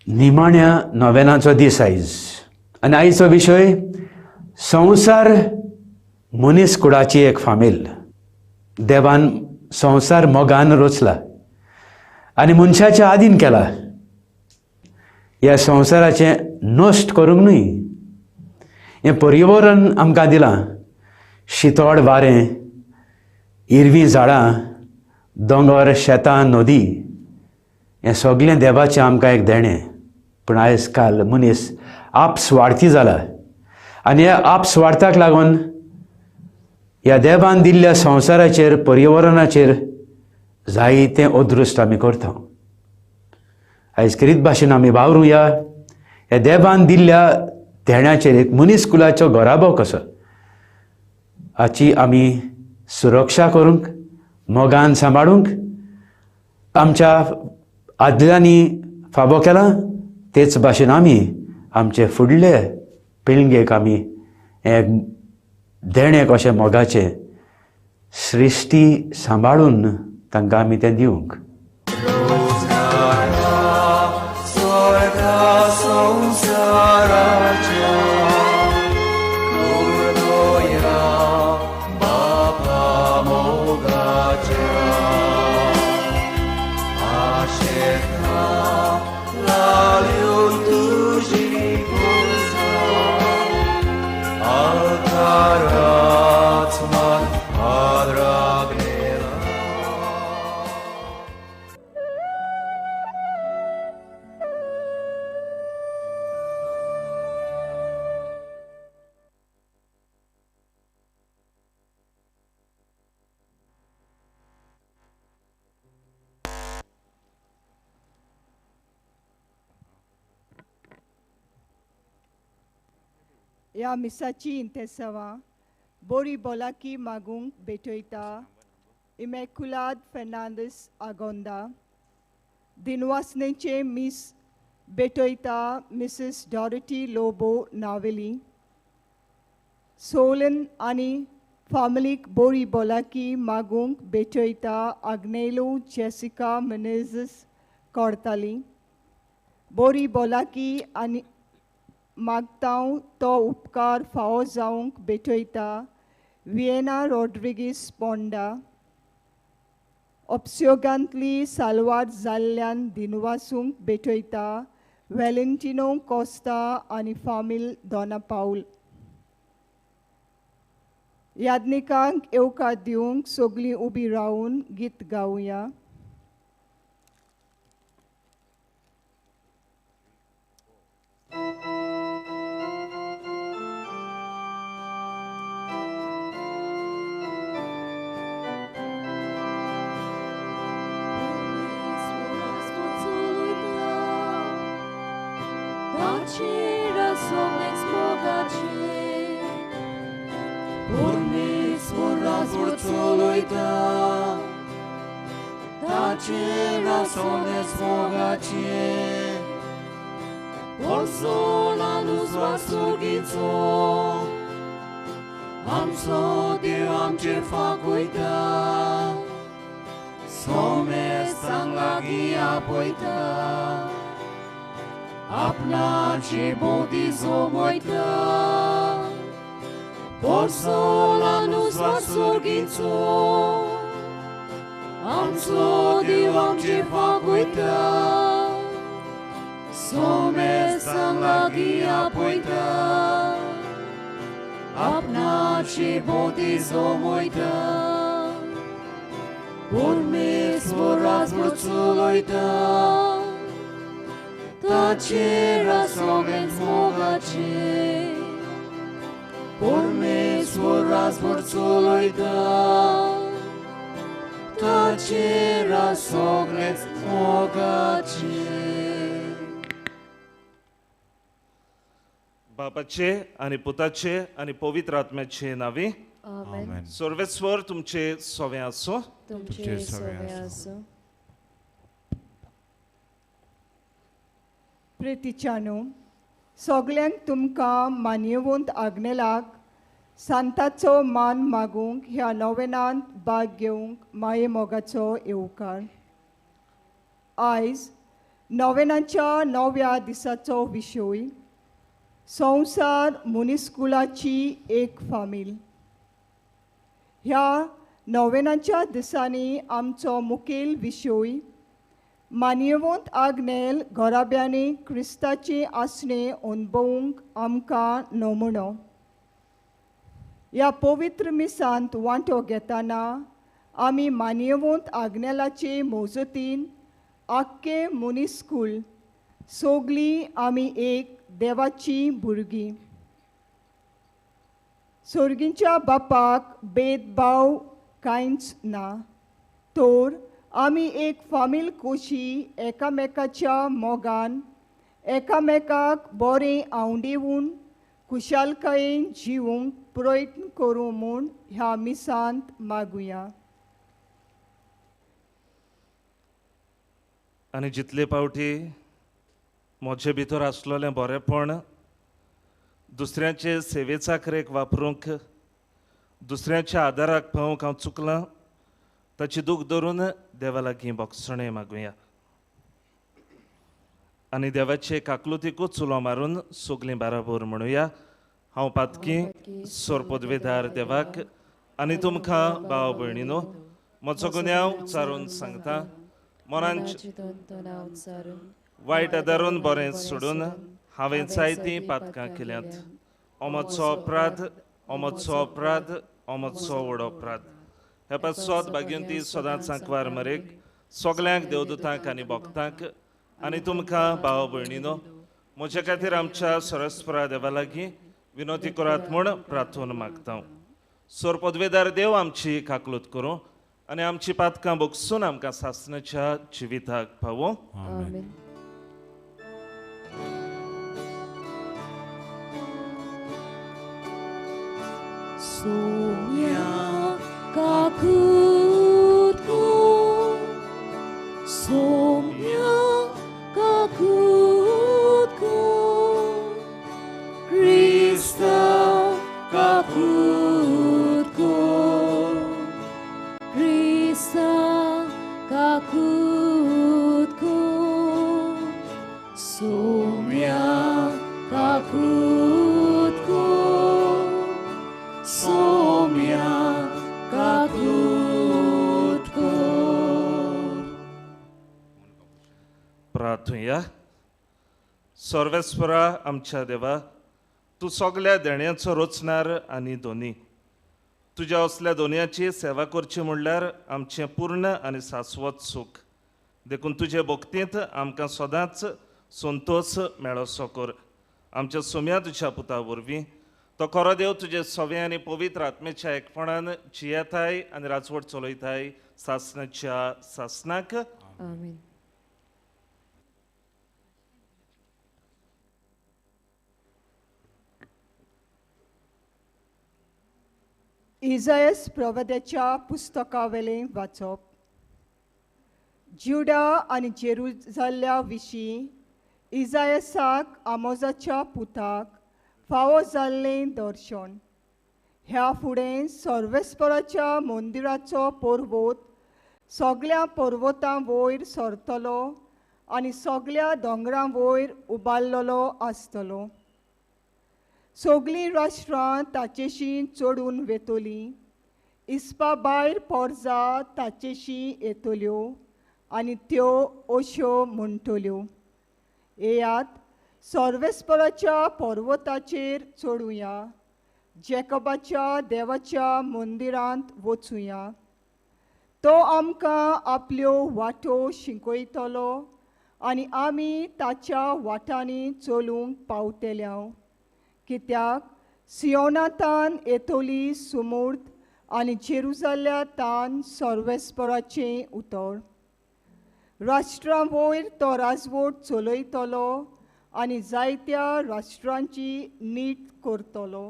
निमाण्या नोवेनाचो दीस आयज आनी आयचो विशय संवसार मनीस कुळाची एक फामील. देवान संवसार मोगान रचला आनी मनशाच्या आदीन केला. ह्या संवसाराचें नश्ट करूंक न्हय. हें पर्यावरण आमकां दिलां, शितोड वारें, हिरवीं झाडां, दोंगर, शेतां, नदी, हें सगळें देवाचें आमकां एक देणें. पूण आयज काल मनीस आपस्वार्थी जाला आनी ह्या आपस्वार्थाक लागून ह्या देवान दिल्ल्या संवसाराचेर, पर्यावरणाचेर जायतें अदृश्ट आमी करता. आयज करीत भाशेन आमी वावरुया ह्या देवान दिल्ल्या देण्याचेर. एक मनीस कुलाचो घराबो कसो हाची आमी सुरक्षा करूंक, मोगान सांबाळूंक आमच्या आदल्यांनी फावो केला, तेच भाशेन आमी आमचे फुडले पिळगेक आमी एक देणें कशें मोगाचें सृश्टी सांबाळून तांकां आमी तें दिवंक. ह्या मिसाची इंतेसांवां बोरी बोलाकी मागूंक भेटयता इमॅकुलाद फेर्नांदीस आगोंदा. दिनवासनेचें मीस भेटयता मिसीस डॉरिटी लोबो नावेली. सोलन आनी फामिलीक बोरी बोलाकी मागूंक भेटयता आग्नेलो जेसिका मिनेझीस कोर्ताली. बोरी बोलाकी आनी मागतांव तो उपकार फावो जावंक भेटयता वियेना रॉड्रिगीस पोंडा. ऑप्सियोगांतली साल्वार जाल्ल्यान दिनवासूंक भेटयता वेलेंटिनो कोस्ता आनी फामील दोना पावल. याज्ञिकांक येवकार दिवंक सगळीं उबी रावून गीत गावया. Apnache bodizomoita, porsolanus vasurginso, amso diwamche faguita, somestan lagia poita, apnache bodizomoita, urmis voraz murțuloita. Tacera sogens mogace, pormes voraz murțuloita. Tacera sogens mogace. बापाचे आनी पुताचे आनी पवित्र आत्म्याचे नावे आमेन. सर्वेस्वर तुमचे सवे आसो. तुमचे सवे आसो. प्रितीच्यानू, सगल्यांक तुमकां मानयेवंत आग्नेलाक सांताचो मान मागूंक ह्या नोवेनांत भाग घेवंक माये मोगाचो येवकार. आयज नोवेनाच्या 9व्या दिसाचो विशय संवसार मनीसकुळाची एक फामील. ह्या नोवेनाच्या दिसांनी आमचो मुखेल विशय मानयेवंत आग्नेल घराब्यांनी क्रिस्ताची आसणें अणभवूंक आमकां नमुनो. ह्या पवित्र मिसांत वांटो घेतना आमी मानयेवंत आग्नेलाचे मोजतीन आख्खें मनीसकूळ सगळीं आमी एक देवाची भुरगीं. सोर्गींच्या बापाक भेदभाव कांयच ना, तर आमी एक फामील कशी एकामेकाच्या मोगान एकामेकाक बरें आवडेवन खुशालकायेन जिवूंक प्रयत्न करूं म्हूण ह्या मिसांत मागुया. आनी जितले पावटी म्हजे भितर आसलेलें बरेंपण दुसऱ्याचे सेवेचाकरेक वापरूंक, दुसऱ्याच्या आदाराक पावूंक हांव चुकलां, ताची दूख धरून देवा लागीं भोगसणें मागुया. आनी देवाचे काकलुतीकूच चुलो मारून सगलीं बाराबोर म्हणुया, हांव पातकी सोरपदवेदार देवाक आनी तुमकां भाव भयणीनो म्हजो गुन्यांव उच्चारून सांगता. मनान वायट आदारून बरें सोडून हांवें जायतीं पातकां केल्यांत. अमोचो अपराध, अमोचो अपराध, अमोचो व्हड अपराध. हे पासत भाग्यंती सदांच सांकवार मरेक सगल्यांक देवदूतांक आनी भक्तांक आनी तुमकां भाव भयणीनो म्हजे खातीर आमच्या सरस्परा देवा लागीं विनोती करात म्हूण प्रार्थना मागता. सोर पदवेदार देव आमची काकलूत करूं आनी आमची पातकां भोगसून आमकां सासणाच्या जिविताक पावों. आमेन. सोम्या काकूत को, सोम्या काकूत को, क्रिस्ता काकूत को, क्रिस्ता काकूत को, सोम्या काकूत को, सोम्या काकूत को. प्रार्थुया. सर्वेस्परा आमच्या देवा, तूं सगल्या देण्याचो रचणार आनी दोनी. तुज्या असल्या दोनयाची सेवा करची म्हणल्यार आमचें पूर्ण आनी शाश्वत सूख. देखून तुजे भक्तींत आमकां सदांच संतोश मेळोसो कर. आमच्या सोम्या तुज्या पुता वरवीं तो खरो देव तुजे सवे आनी पवित्र आत्मेच्या एकपणान जियेताय आनी राजवट चलयताय सासणाच्या सासणाक. आमेन. इजायस प्रवाद्याच्या पुस्तकावेलें वाचप. ज्युडा आनी जेरुजाल्या विशीं इजायसाक आमोजाच्या पुताक फावो जाल्लें दर्शन. ह्या फुडें सर्वेस्पराच्या मंदिराचो पर्वत सगल्या पर्वतां वयर सरतलो आनी सगल्या दोंगरां वयर उबारलेलो आसतलो. सगलीं राष्ट्रां ताचेशी चडून वेतलीं, इस्पा भायर पोरजा ताचेशी येतल्यो आनी त्यो अश्यो म्हणटल्यो, येयात सर्वेस्पराच्या पर्वताचेर चडुया, जेकबाच्या देवाच्या मंदिरांत वचुया. तो आमकां आपल्यो वाटो शिकयतलो आनी आमी ताच्या वाटांनी चलूंक पावतल्या. कित्याक सियोनातान येतली सुमूर्त आनी जेरुजाल्यातान सर्वेस्पराचें उतर. राष्ट्रां वयर तो राजवट चलयतलो आनी जायत्या राष्ट्रांची नीट करतलो.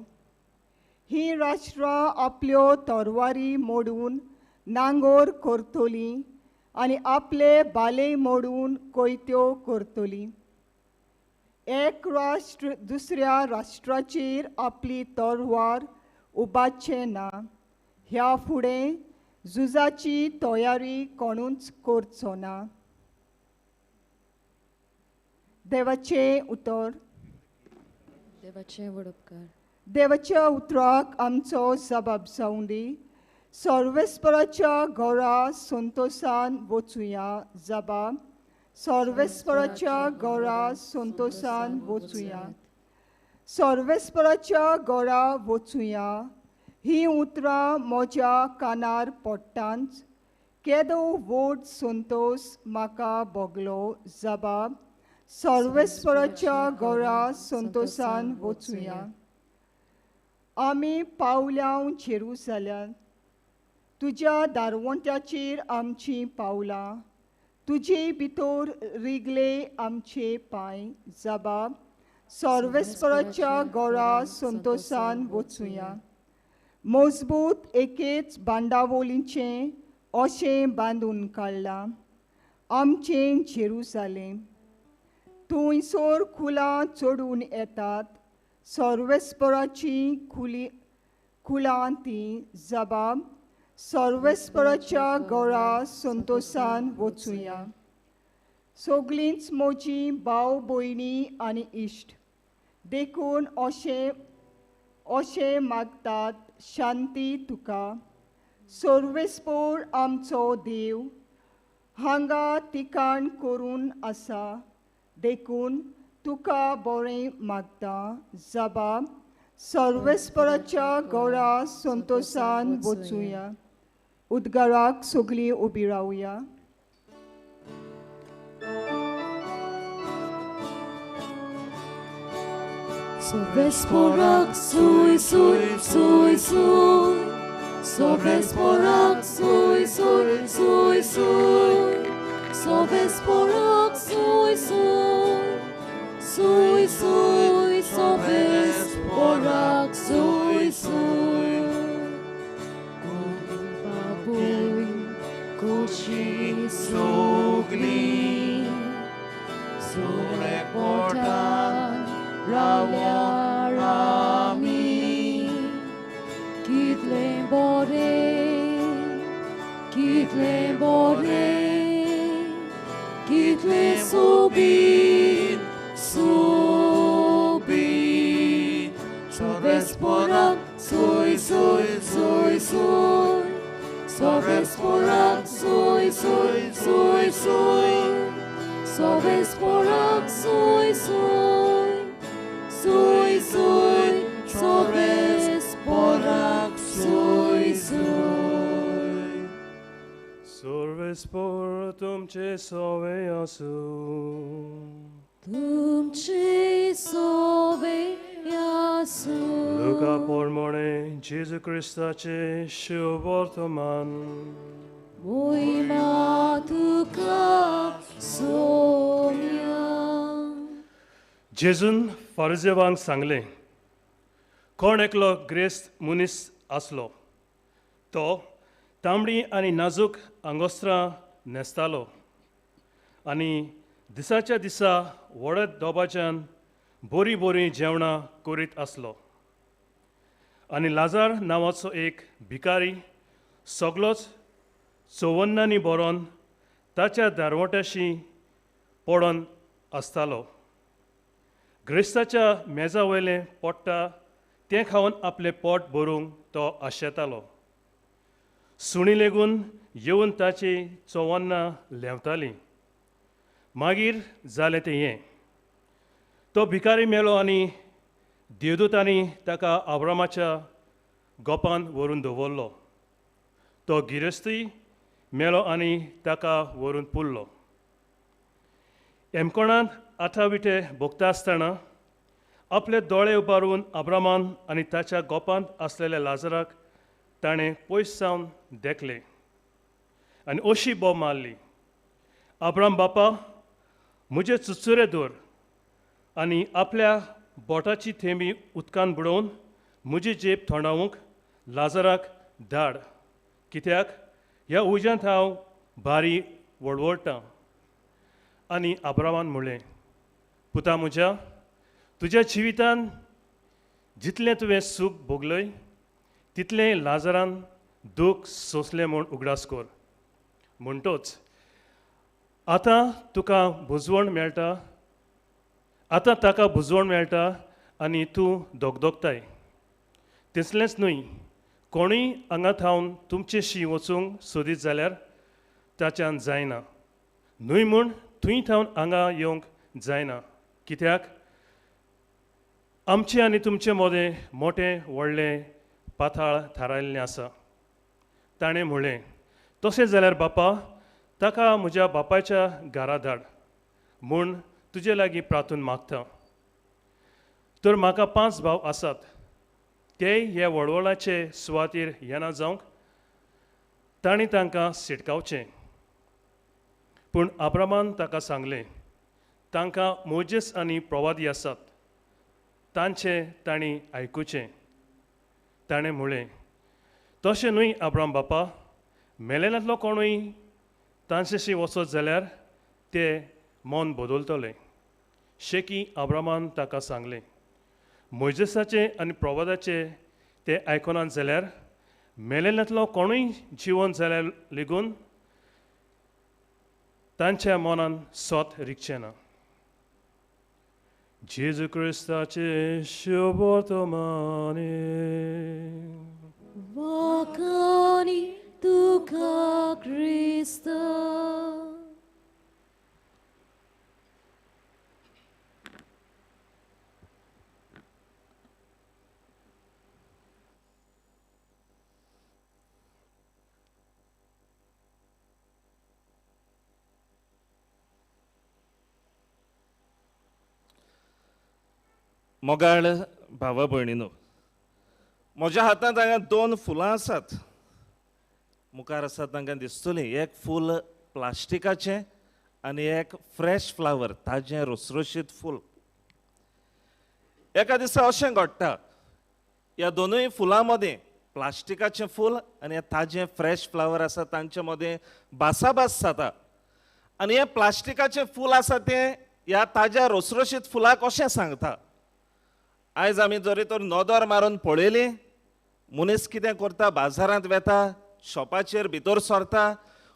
हीं राष्ट्रां आपल्यो तरवारी मोडून नांगोर करतलीं आनी आपले बाले मोडून कोयत्यो करतलीं. एक राष्ट्र दुसऱ्या राष्ट्राचेर आपली तरवार उबाचें ना. ह्या फुडें झुजाची तयारी कोणूच करचो ना. देवाचें उतर. देवाचें व्हड उपकार. देवाच्या उतराक आमचो जबाब जावं दी. सर्वेस्पराच्या घरा संतोसान वचुया. जबाब. सर्वेस्पराच्या घरा संतोसान वचुया. सर्वेस्पराच्या घरा वचुया ही उतरां म्हज्या कानार पडटांच केदो व्हड संतोस म्हाका भोगलो. जबाब. सर्वेस्पराच्या घरा संतोसान वचुया. आमी पावल्यां जेरुसलेम, तुज्या दारवंट्याचेर आमचीं पावलां, तुजे भितर रिगले आमचे पांय. जबाब. सर्वेस्पराच्या घरा संतोसान वचुया. मजबूत एकेच बांदावळीचें अशें बांदून काडलां आमचें जेरुसलेम. थंयसर कुलां चडून येतात, सर्वेस्पराची कुलां ती. जबाब. सर्वेस्पराच्या घरा संतोसान वचुया. सगळींच म्हजी भाव भयणी आनी इश्ट देखून अशें अशें मागतात, शांती तुका. सर्वेस्पोर आमचो देव हांगा ठिकाण करून आसा, देखून तुका बरें मागता. जबाब. सर्वेस्पराच्या घरा संतोसान वचुया. उद्गाराक सगळीं उबी रावया. Sovesporak sui sui sui sui, Sovesporak sui sui sui sui, Sovesporak sui sui sui sui, Sovesporak sui sui. Baboy kushi sugli, Sureportan Rawya Rami, Kitle bore, kitle bore, kitle subit, subit. Sovesporak sui sui sui sui, Sovesporak sui sui sui sui, Sovesporak sui sui sui sui, Sovesporak sui sui. Sorvespor tumce sove asu. Tumce sove asu. Luca pormone Jesu Christace shubortoman. Moima tuka somya. जेजून फारिजेवांक सांगलें, कोण एकलो ग्रेस्त मनीस आसलो, तो तांबडी आनी नाजूक आंगोस्त्रां न्हेसतालो आनी दिसाच्या दिसा व्हडत दोबाच्यान बरीं बरीं जेवणां करीत आसलो. आनी लाजार नांवाचो एक भिकारी सगलोच चवन्नांनी भरोन ताच्या दारवट्याशी पडोन आसतालो. ग्रेस्ताच्या मेजा वयलें पोट्टा तें खावन आपलें पोट भरूंक तो आशेतालो. सुणी लेगून येवन ताची चवन्नां ल्हेंवतालीं. मागीर जालें तें हें, तो भिकारी मेलो आनी देवदूतांनी ताका आब्रामाच्या गोपान व्हरून दवरलो. तो गिरेस्तूय मेलो आनी ताका व्हरून पुरलो. एमकोणांत आठा विटे भोगता आसतना आपले दोळे उबारून आब्रामान आनी ताच्या गोपांत आसलेल्या लाजराक ताणें पयस सावन देखलें आनी अशी बोब मारली, आब्राम बापा, म्हजे चुचुरे दवर आनी आपल्या बोटाची थेंबी उदकान बुडोवन म्हजी जेब थोंडावंक लाजराक धाड, कित्याक ह्या उज्यांत हांव भारी वळवळटां. आनी आब्रामान म्हणलें, पुता म्हज्या, तुज्या जिवितान जितलें तुवें सूख भोगलय तितलें लाजरान दूख सोंसलें म्हूण उगडास कर. म्हणटोच आतां तुका बुजवण मेळटा आतां ताका बुजवण मेळटा आनी तूं दोगदोगताय. तितलेंच न्हय, कोणूय हांगा थावन तुमचेशी वचूंक सोदीत जाल्यार ताच्यान जायना, न्हय म्हूण थंय थावन हांगा येवंक जायना. कित्याक आमचें आनी तुमचे मदें मोटें व्हडलें पाताळ थारायल्लें आसा. ताणें म्हणलें, तशें जाल्यार बापा, ताका म्हज्या बापायच्या घरा धाड म्हूण तुजे लागीं प्रार्थून मागता. तर म्हाका 5 भाव आसात, तेय हे वळवळाचे सुवातेर येना जावंक तांणी तांकां शिटकावचें. पूण अब्रामान ताका सांगलें, तांकां मोजेस आनी प्रवादी आसात, तांचें तांणी आयकुचें. ताणें म्हणलें, तशें न्हय अब्राम बापा, मेलेल्यांतलो कोणूय तांचेशी वचत जाल्यार ते मन बदलतले. शेकी अब्रामान ताका सांगलें, मोजेसाचें आनी प्रवादाचें ते आयकनात जाल्यार मेलेल्यांतलो कोणूय जिवन जाल्यार लेगून तांच्या मनान सोत रिगचें ना. जेजू क्रिस्ताचे शुभवर्तमाने. वाखाणी तुका क्रिस्ता. मोगाळ भावा भयणीनो, म्हज्या हातांत हांगा 2 फुलां आसात. मुखार आसात तांकां दिसतलीं, एक फूल प्लास्टिकाचें आनी एक फ्रेश फ्लावर, ताजें रसरशीत फूल. एका दिसा अशें घडटा, ह्या दोनूय फुलां मदें, प्लास्टिकाचें फूल आनी हें ताजें फ्रेश फ्लावर आसा तांचे मदें भासाभास जाता. आनी हें प्लास्टिकाचें फूल आसा तें ह्या ताज्या रसरशीत फुलाक अशें सांगता, आयज आमी जरी तर नदर मारून पळयली, मनीस कितें करता, बाजारांत वेता, शॉपाचेर भितर सरता,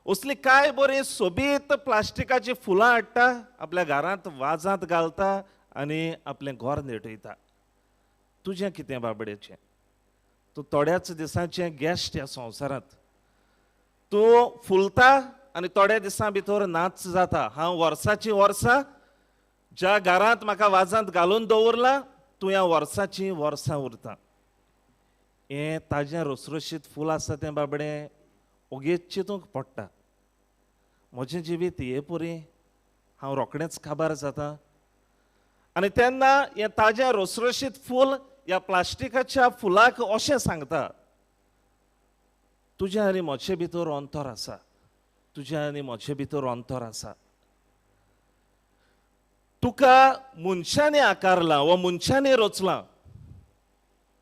असली कांय बरी सोबीत प्लास्टिकाची फुलां हाडटा, आपल्या घरांत वाजांत घालता आनी आपलें घर नेटयता. तुजें कितें बाबडेचें? तूं थोड्याच दिसांचें गेस्ट ह्या संवसारांत. तूं फुलता आनी थोड्या दिसां भितर नाच जाता. हांव वर्साचीं वर्सां ज्या घरांत म्हाका वाजांत घालून दवरलां, तूं ह्या वर्साचीं वर्सां उरता. हें ताजें रसरशीत फूल आसा तें बाबडें ओगीच चिंतूंक पडटा, म्हजें जिवीत हे पुरी हांव रोखडेंच काबार जाता. आनी तेन्ना हें ताजें रसरशीत फूल ह्या प्लास्टिकाच्या फुलाक अशें सांगता, तुज्या आनी म्हजे भितर अंतर आसा, तुज्या आनी म्हजे भितर अंतर आसा. तुका मनशांनी आकारलां वा मनशांनी रचलां,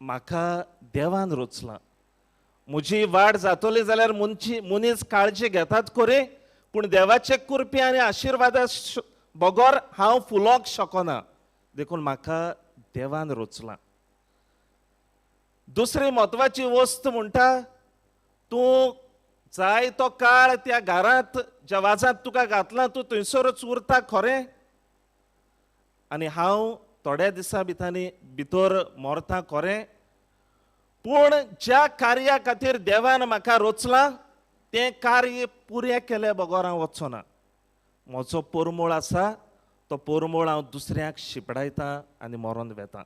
म्हाका देवान रचलां. म्हजी वाड जातली जाल्यार मनीस काळजी घेतात खरें, पूण देवाचे कृपे आनी आशिर्वादा बगर हांव फुलोवंक शकना, देखून म्हाका देवान रचलां. दुसरी म्हत्वाची वस्त म्हणटा, तूं जाय तो काळ त्या घरांत ज्या वाजांत तुका घातलां तूं थंयसरूच उरता खरें, आनी हांव थोड्या दिसां भितांनी भितर मरता खरें, पूण ज्या कार्या खातीर देवान म्हाका रचलां तें कार्य पुरें केले बगर हांव वचचो ना. म्हजो पोरमोळ आसा तो पोरमोळ हांव दुसऱ्याक शिपडायता आनी मरोन वेता,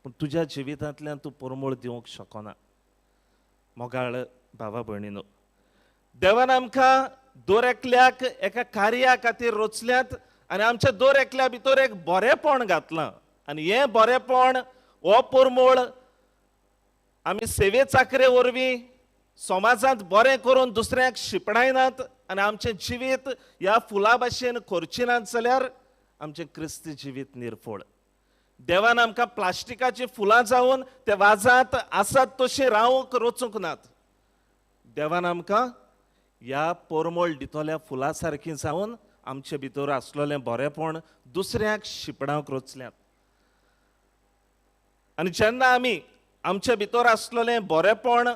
पूण तुज्या जिवितांतल्यान तूं पोरमोळ दिवंक शकना. मोगाळ भावा भयणीनो, देवान आमकां दर एकल्याक एका कार्या खातीर रचल्यात आनी आमच्या दर एकल्या भितर एक बरेंपण घातलां, आनी हें बरेंपण हो पोरमोळ आमी सेवे चाकरे वरवीं समाजांत बरें करून दुसऱ्यांक शिपडायनात आनी आमचें जिवीत ह्या फुलां भाशेन करची नात जाल्यार आमचें क्रिस्ती जिवीत निर्फळ. देवान आमकां प्लास्टिकाचीं फुलां जावन ते वाजांत आसात तशीं रावंक रचूंक नात. देवान आमकां ह्या पोरमोळ दितल्या फुलां सारकीं जावन आमचे भितर आसलेलें बरेंपण दुसऱ्यांक शिपडावंक रचल्यात. आनी जेन्ना आमी आमचे भितर आसलेलें बरेंपण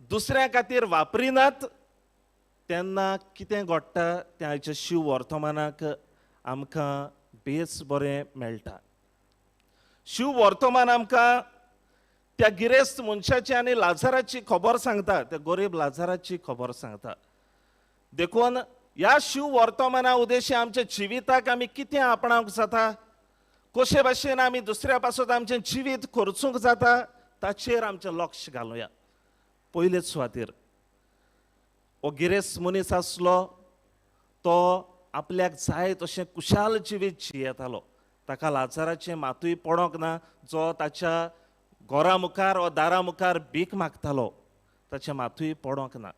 दुसऱ्या खातीर वापरिनात तेन्ना कितें घडटा तें आयच्या शिव वर्तमानाक आमकां बेस बरें मेळटा. शिव वर्तमान आमकां त्या गिरेस्त मनशाची आनी लाजाराची खबर सांगता, त्या गरीब लाजाराची खबर सांगता. देखून ह्या शिव वर्तमाना उद्देशी आमच्या जिविताक आमी कितें आपणावंक जाता, कशे भाशेन आमी दुसऱ्या पासत आमचें जिवीत खर्चूंक जाता ताचेर आमचें लक्ष घालुया. पयलेच सुवातेर हो गिरेस्त मनीस आसलो, तो आपल्याक जाय तशें कुशाल जिवीत जियेतालो. ताका लाजाराचें मातूय पडोंक ना, जो ताच्या घरा मुखार वा दारा मुखार भीक मागतालो ताचें मातूय पडोंक ना.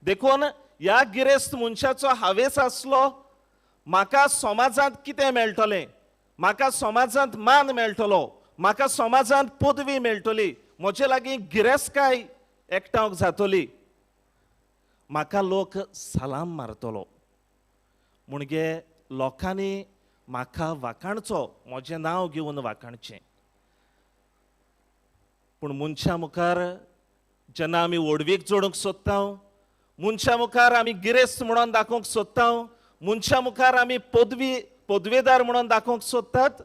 देखून ह्या गिरेस्त मनशाचो हावेस आसलो, म्हाका समाजांत कितें मेळटलें, म्हाका समाजांत मान मेळटलो, म्हाका समाजांत पदवी मेळटली, म्हजे लागीं गिरेस्तकाय एकठांवक जातली, म्हाका लोक सलाम मारतलो, म्हणजे लोकांनी म्हाका वाखाणचो, म्हजें नांव घेवन वाखाणचें. पूण मनशां मुखार जेन्ना आमी व्हडवीक जोडूंक सोदता, मनशां मुखार आमी गिरेस्त म्हणून दाखोवंक सोदता, मनशां मुखार आमी पदवेदार म्हणून दाखोवंक सोदतात,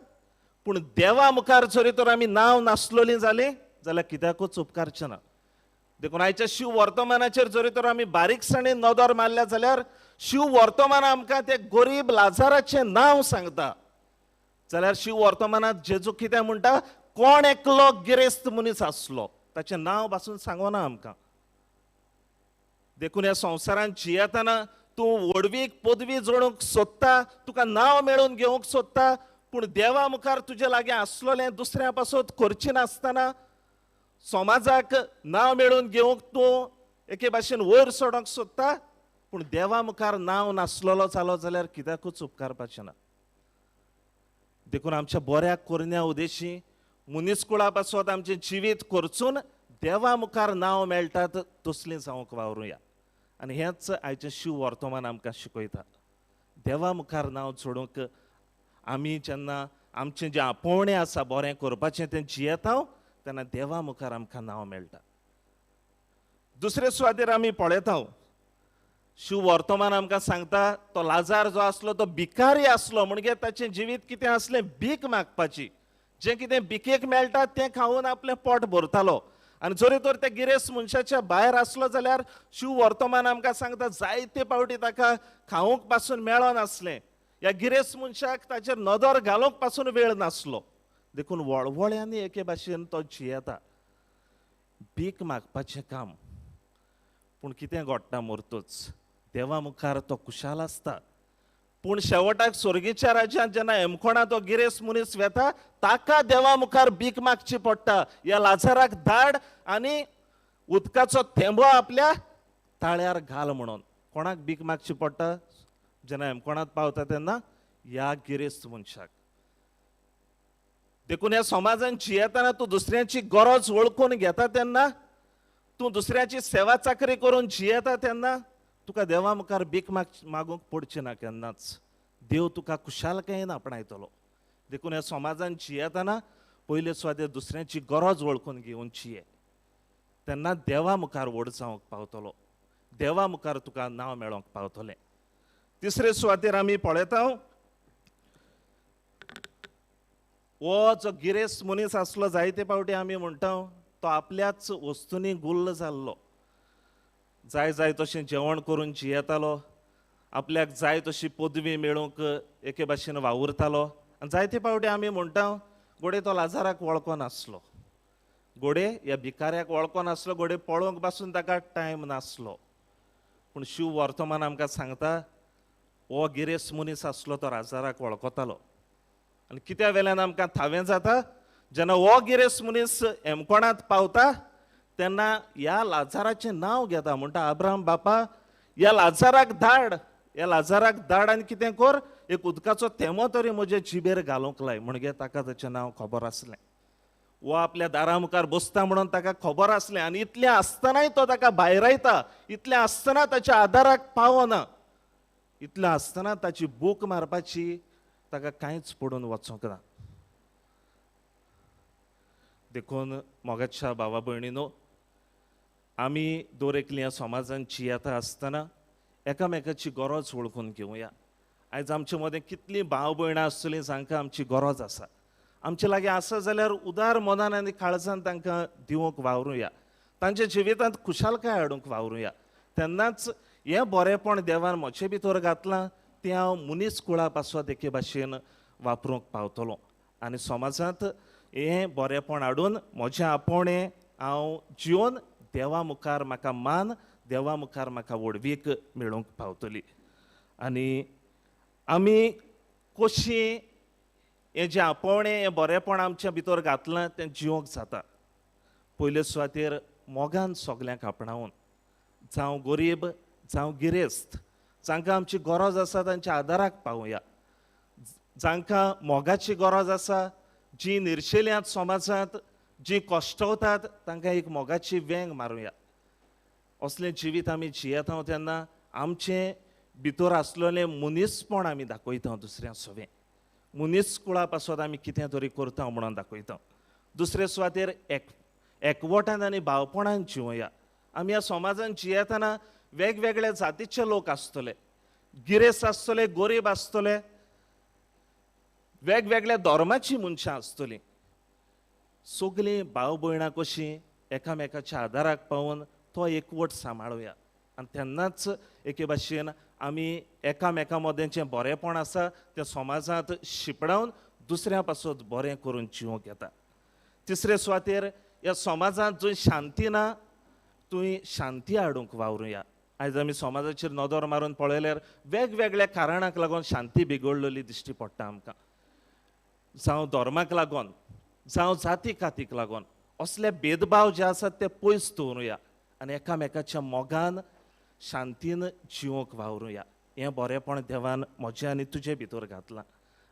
पूण देवा मुखार जरी तर आमी नांव नासलोलीं जालीं जाल्यार कित्याकूच उपकारचें ना. देखून आयच्या शिव वर्तमानाचेर जरी तर आमी बारीकसाणेन नदर मारल्या जाल्यार शिव वर्तमान आमकां ते गरीब लाजाराचें नांव सांगता. जाल्यार शिव वर्तमानांत जेजू कितें म्हणटा, कोण एकलो गिरेस्त मनीस आसलो, ताचें नांव पासून सांगना आमकां. देखून ह्या संवसारांत जियेतना तूं व्हडवीक पदवी जोडूंक सोदता, तुका नांव मेळोवन घेवंक सोदता, पूण देवा मुखार तुजे लागीं आसलोलें दुसऱ्या पासत करची नासतना समाजाक नांव मेळोवन घेवंक तूं एके भाशेन वयर सोडूंक सोदता, पूण देवा मुखार नांव नासलेलो जालो जाल्यार कित्याकूच उपकारपाचें ना. देखून आमच्या बऱ्या करण्या उद्देशी मनीसकुळा पासत आमचें जिवीत खर्चून देवा मुखार नांव मेळटात तसलीं जावंक वावरुया. आनी हेंच आयचें शिव वर्तमान आमकां शिकयता. देवा मुखार नांव जोडूंक आमी जेन्ना आमचें जें आपोवणें आसा बरें करपाचें तें जियेता तेन्ना देवा मुखार आमकां नांव मेळटा. दुसरे सुवातेर आमी पळयता, शिव वर्तमान आमकां सांगता तो लाजार जो आसलो तो भिकारी आसलो, म्हणजे ताचें जिवीत कितें आसलें, भीक मागपाची, जें कितें भिकेक मेळटा तें खावन आपलें पोट भरतालो. आनी जरी तर त्या गिरेस्त मनशाच्या भायर आसलो जाल्यार शिव वर्तमान आमकां सांगता जायते पावटी ताका खावंक पासून मेळनासलें, ह्या गिरेस्त मनशाक ताचेर नदर घालूंक पासून वेळ नासलो. देखून वळवळ्यांनी एके भाशेन तो जियेता, भीक मागपाचें काम. पूण कितें घडटा मोरतूच देवा मुखार तो खुशाल आसता, पूण शेवटाक स्वर्गीच्या राज्यांत जेन्ना हेमकोणा तो गिरेस्त मनीस वेता ताका देवा मुखार भीक मागची पडटा, ह्या लाजाराक धाड आनी उदकाचो थेंबो आपल्या ताळ्यार घाल म्हणून. कोणाक भीक मागची पडटा जेन्ना हेमकोणांत पावता तेन्ना? ह्या गिरेस्त मनशाक. देखून ह्या समाजान जियेतना तूं दुसऱ्यांची गरज वळखून घेता तेन्ना, तूं दुसऱ्याची सेवा चाकरी करून जियेता तेन्ना तुका देवा मुखार भीक मागूंक पडची ना केन्नाच. देव तुका खुशालकायेन आपणायतलो. देखून ह्या समाजान जियेतना पयले सुवातेर दुसऱ्यांची गरज वळखून घेवन जिये, तेन्ना देवा मुखार व्हड जावंक पावतलो, देवा मुखार तुका नांव मेळोवंक पावतलें. तिसरे सुवातेर आमी पळयता, हो जो गिरेस्त मनीस आसलो जायते पावटी आमी म्हणटा तो आपल्याच वस्तूंनी गुल्ल जाल्लो, जाय जाय तशें जेवण करून जियेतालो, आपल्याक जाय तशी पदवी मेळोवंक एके भाशेन वावुरतालो. आनी जायते पावटी आमी म्हणटा गोडे तो लाजाराक वळखो नासलो, गोडे ह्या भिकाऱ्याक वळखो नासलो, गोडे पळोवंक पासून ताका टायम नासलो. पूण शिव वर्तमान आमकां सांगता हो गिरेस्त मनीस आसलो तो लाजाराक वळखतालो. आनी कित्या वेल्यान आमकां थावें जाता, जेन्ना हो गिरेस्त मनीस हेमकोणांत पावता तेन्ना ह्या लाजाराचें नांव घेता, म्हणटा आब्राम बापा ह्या लाजाराक धाड, ह्या लाजाराक धाड आनी कितें कर, एक उदकाचो थेंबो तरी म्हजे जिबेर घालूंक लाय. म्हणजे ताका ताचें नांव खबर आसलें, वो आपल्या दारा मुखार बसता म्हणून ताका खबर आसलें. आनी इतलें आसतनाय तो ताका भायरायता, इतलें आसतना ताच्या आदाराक पावना, इतलें आसतना ताची भूक मारपाची ताका कांयच पडून वचूंक ना. देखून मोगाच्या भावा भयणीनो, आमी दर एकल्या समाजान जियेता आसतना एकामेकाची गरज वळखून घेवया. आयज आमचे मदें कितलीं भाव भयणां आसतलीं जांकां आमची गरज आसा. आमचे लागीं आसा जाल्यार उदार मनान आनी काळजान तांकां दिवंक वावरुया, तांच्या जिवितांत खुशालकाय हाडूंक वावरुया. तेन्नाच हें बरेंपण देवान म्हजे भितर घातलां तें हांव मनीस कुळा पासत एके भाशेन वापरूंक पावतलो आनी समाजांत हें बरेंपण हाडून म्हजें आपोवणें हांव जिवन देवा मुखार म्हाका मान, देवा मुखार म्हाका व्हडवीक मेळूंक पावतली. आनी आमी कशी हें जें आपोवणें हें बरेंपण आमच्या भितर घातलां तें जिवंक जाता. पयले सुवातेर मोगान सगल्यांक आपणावन, जावं गरीब जावं गिरेस्त, जांकां आमची गरज आसा तांच्या आदाराक पावया, जांकां मोगाची गरज आसा, जीं निर्शेल्यांत समाजांत, जीं कश्टवतात तांकां एक मोगाची वेंग मारुया. असलें जिवीत आमी जियेता तेन्ना आमचें भितर आसलेलें मनीसपण आमी दाखयता दुसऱ्या सवें. मनीस कुळा पासत आमी कितें तरी करता म्हणून दाखयता. दुसरे सुवातेर एकवटान आनी भावपणान जिवया. आमी ह्या समाजान जियेतना वेगवेगळ्या जातीचे लोक आसतले, गिरेस्त आसतले, गरीब आसतले, वेगवेगळ्या धर्माची मनशां आसतलीं. सगळीं भाव भयणां कशीं एकामेकाच्या आदाराक पावून तो एकवट सांबाळुया आनी तेन्नाच एके भाशेन आमी एकामेका मदें जें बरेंपण आसा तें समाजांत शिंपडावन दुसऱ्या पासत बरें करून जिवंक येता. तिसरे सुवातेर ह्या समाजांत जंय शांती ना थंय शांती हाडूंक वावरुया. आयज आमी समाजाचेर नदर मारून पळयल्यार वेगवेगळ्या कारणाक लागून शांती बिगडलेली दिश्टी पडटा आमकां, जावं धर्माक लागून, जावं जाती कातीक लागून. असले भेदभाव जे आसात ते पयस दवरुया आनी एकामेकाच्या मोगान शांतीन जिवंक वावरुया. हें बरेंपण देवान म्हजें आनी तुजे भितर घातलां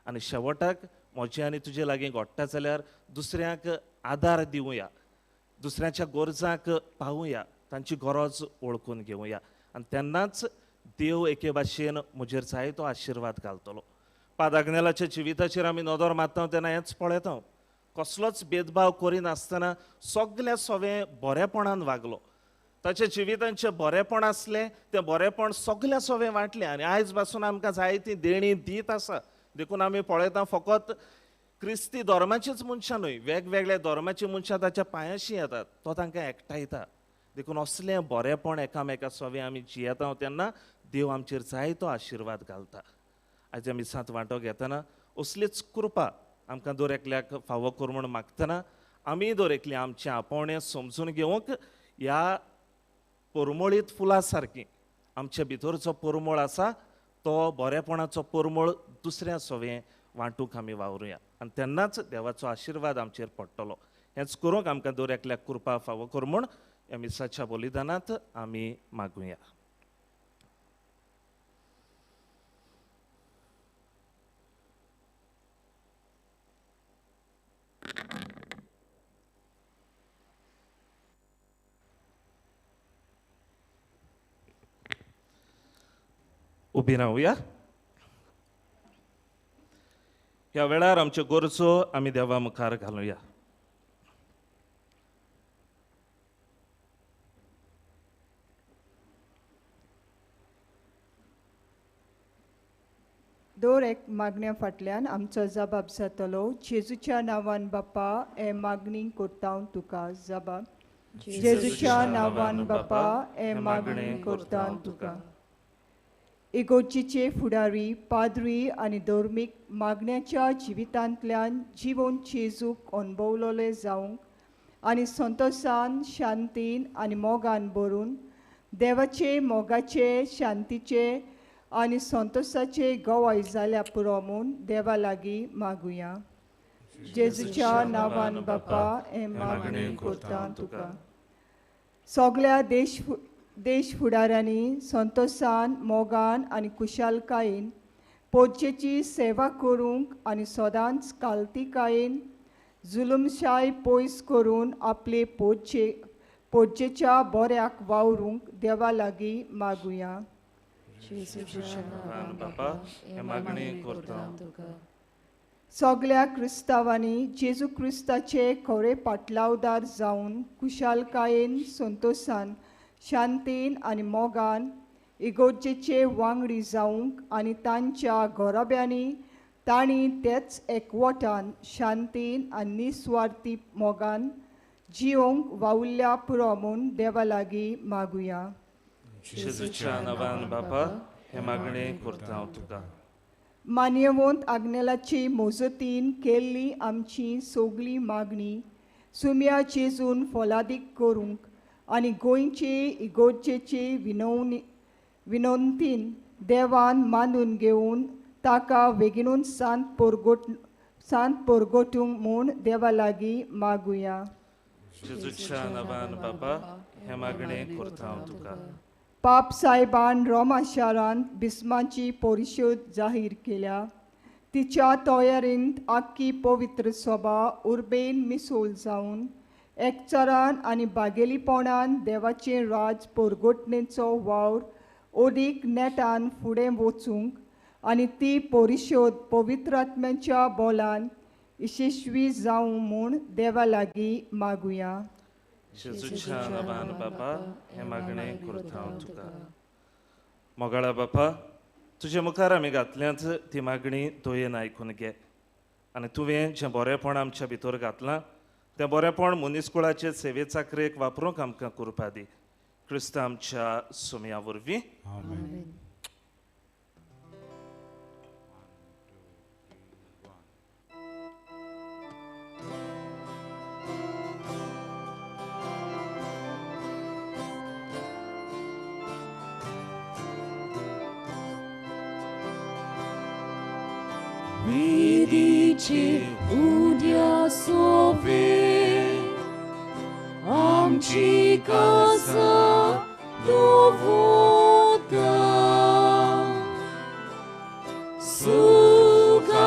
आनी शेवटाक म्हजें आनी तुजे लागीं घडटा जाल्यार दुसऱ्यांक आदार दिवया, दुसऱ्यांच्या गरजांक पावुया, तांची गरज वळखून घेवया आनी तेन्नाच देव एके भाशेन म्हजेर जायतो आशिर्वाद घालतलो. पादाग्नेलाच्या जिविताचेर आमी नदर मारता तेन्ना हेंच पळयता, कसलोच भेदभाव करिनासतना सगल्या सवें बरेपणान वागलो. ताच्या जिवितांचें बरेंपण आसलें तें बरेंपण सगल्या सवें वांटलें आनी आयज पासून आमकां जायतीं देणीं दीत आसा. देखून आमी पळयता फकत क्रिस्ती धर्माचीच मनशां न्हय, वेगवेगळ्या धर्माचीं मनशां ताच्या पांयाशी येतात, तो तांकां एकठांयता. देखून असलें बरेंपण एकामेका सवें आमी जियेता तेन्ना देव आमचेर जायतो आशिर्वाद घालता. आयज आमी मिसांत वांटो घेतना असलीच कृपा आमकां दर एकल्याक फावो कर म्हूण मागतना आमी दर एकली आमचें आपोवणें समजून घेवंक ह्या परमळीत फुलां सारकीं आमच्या भितर जो परमळ आसा तो बरेपणाचो परमळ दुसऱ्या सवें वांटूंक आमी वावरुया आनी तेन्नाच देवाचो आशिर्वाद आमचेर पडटलो. हेंच करूंक आमकां दर एकल्याक कृपा फावो कर म्हूण ह्या मिसाच्या बलिदानांत आमी मागुया. उबी रावया. ह्या वेळार आमच्यो गरजो आमी देवा मुखार घालुया. दर एक मागण्या फाटल्यान आमचो जबाब जातलो. जेजूच्या नांवान बापा हे मागणी करता तुका जबाब. जेजूच्या नांवान बापा हे मागणी करता तुका. इगोर्जीचे फुडारी, पाद्री आनी धर्मीक मागण्याच्या जिवितांतल्यान जिवन जेजूक अणभवलोले जावंक आनी संतोशान, शांतीन आनी मोगान भरून देवाचे मोगाचे, शांतीचे आनी संतोशाचे गवाय जाल्या पुरो म्हूण देवा लागीं मागुया. जेजूच्या नांवान बापा हे मागणी करता तुका. सगल्या देश फुडाऱ्यांनी संतोशान, मोगान आनी कुशालकायेन पोज्जेची सेवा करूंक आनी सदांच कालतिकायेन जुलुमशाय पयस करून आपले पोज्जेच्या बऱ्याक वावरूंक देवा लागीं मागुया. सगल्या क्रिस्तांवांनी जेजू क्रिस्ताचे खरे पाटलावदार जावन कुशालकायेन, संतोशान, शांतीन आनी मोगान इगोर्जेचे वांगडी जावंक आनी तांच्या घराब्यांनी तांणी तेच एकवटान शांतीन आनी निस्वार्थी मोगान जियोंक वावुरल्या पुरो म्हूण देवा लागीं मागुया. जेजूच्या नांवान बापा हें मागणें करता हांव तुका. मान्यवंत आग्नेलाची मोजतीन केल्ली आमची सगली मागणी सुम्या जेजून फोलादीक करूंक आनी गोंयचे इगोर्जेचे विनवतीन देवान मानून घेवन ताका वेगीनून सांत परगटूंक म्हूण देवा लागीं मागुया. जेजूच्या नांवान बापा हें मागणें करता हांव तुका. पाप साहेबान रोमा शारांत बिस्माची परिशोद जाहीर केल्या. तिच्या तयारींत आख्खी पवित्र सभा उर्बेन मिसोल जावन एकचारान आनी बागेलीपणान देवाचें राज परगटणेचो वावर अदीक नेटान फुडें वचूंक आनी ती परिशोद पवित्रात्म्याच्या बोलान यशस्वी जावं म्हूण देवा लागीं मागुया. जेजूच्या नांवान बापा हें मागणें करता हांव तुका. मोगाळा बापा तुजे मुखार आमी घातल्यांत ती मागणी दयेन आयकून घे आनी तुवें जें बरेंपण आमच्या भितर घातलां तें बरेंपण मनीसकुळाचे सेवे चाकरेक वापरूंक आमकां कृपा दी. क्रिस्त आमच्या सुमया वरवीं. Vidici udia sofe, amci casa dovota, sugani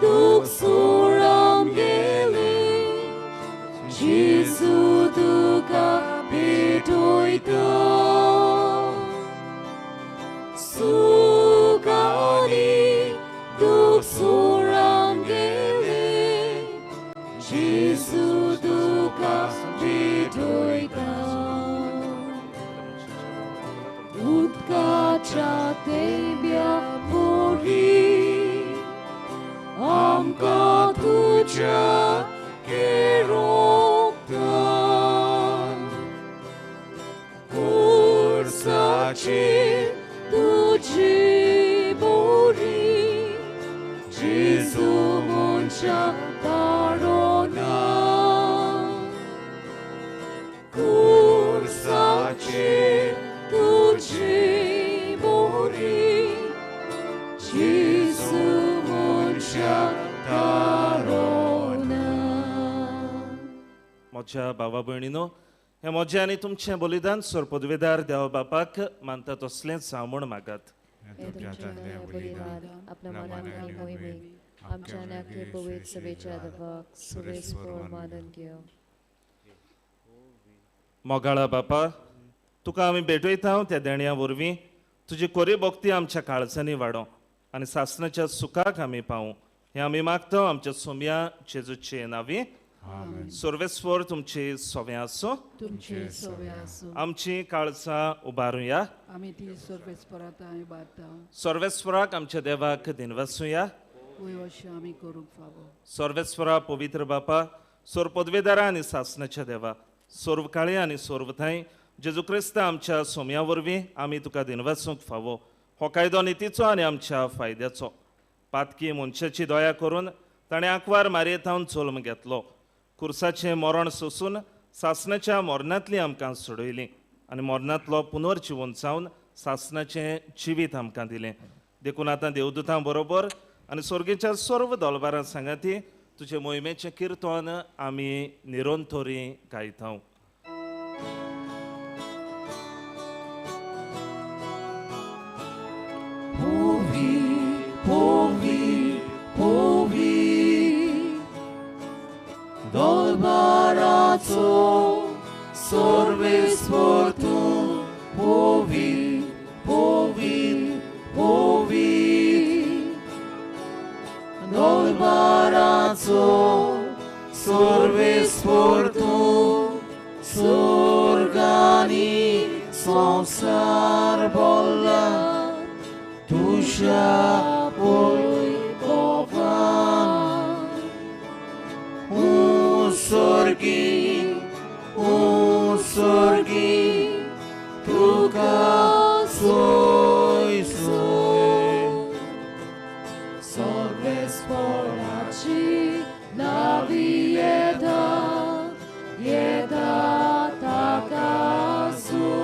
duxuram gele, Jesu duca petoita, sugani duxuram gele, Jesu duca petoita. Udkacha tebia pori, amka tuja keroktan, kursache tuji bori, Jesu moncha tarona, kursache tuji bori, Jesu moncha tarona. म्हज्या भावा भयणीनो हें म्हजें आनी तुमचें बलिदान सोरपदवेदार देवा बापाक मानता तसलेंच जावं म्हूण मागात. मोगाळा बापा तुका आमी भेटयता त्या देण्या वरवीं तुजी कोरी भक्ती आमच्या काळजांनी वाडोवं आनी सासणाच्या सुखाक आमी पावूं हें आमी मागता आमच्या सोम्या जेजूचे नांवी. सर्वेस्वर तुमचे सोवे आसूं. आमची काळजां उबारुया. सर्वेस्वराक आमच्या देवाक दिनवासुया. सर्वेस्वरा पवित्र बापा सोर पदवेदारा आनी सासणाच्या देवा सर्व काळे आनी सर्व थंय जेजू क्रिस्त आमच्या सोम्या वरवीं आमी तुका दिनवासूंक फावो. हो कायदो नितीचो आनी आमच्या फायद्याचो. पातकी मनशाची दया करून ताणें आंकवार मारयेथावन जल्म घेतलो. कुर्साचें मरण सोसून सासणाच्या मरणांतली आमकां सोडयली आनी मरणांतलो पुनर्जिवन जावन सासणाचें जिवीत आमकां दिलें. देखून आतां देवदूतां बरोबर आनी स्वर्गीच्या सर्व दलबारां सांगाती तुजे मोहिमेचें किर्तन आमी निरंतरी गायता. Dolbarato sorvesfortu povi povi povi Dolbarato sorvesfortu sorgani sorvesfortu. संवसार बोल्ला तुज्या वैभवान. उंसर्गी उंसर्गी तुका सोय सोय. सगळेपणाची नावी येता येता ताका सोय.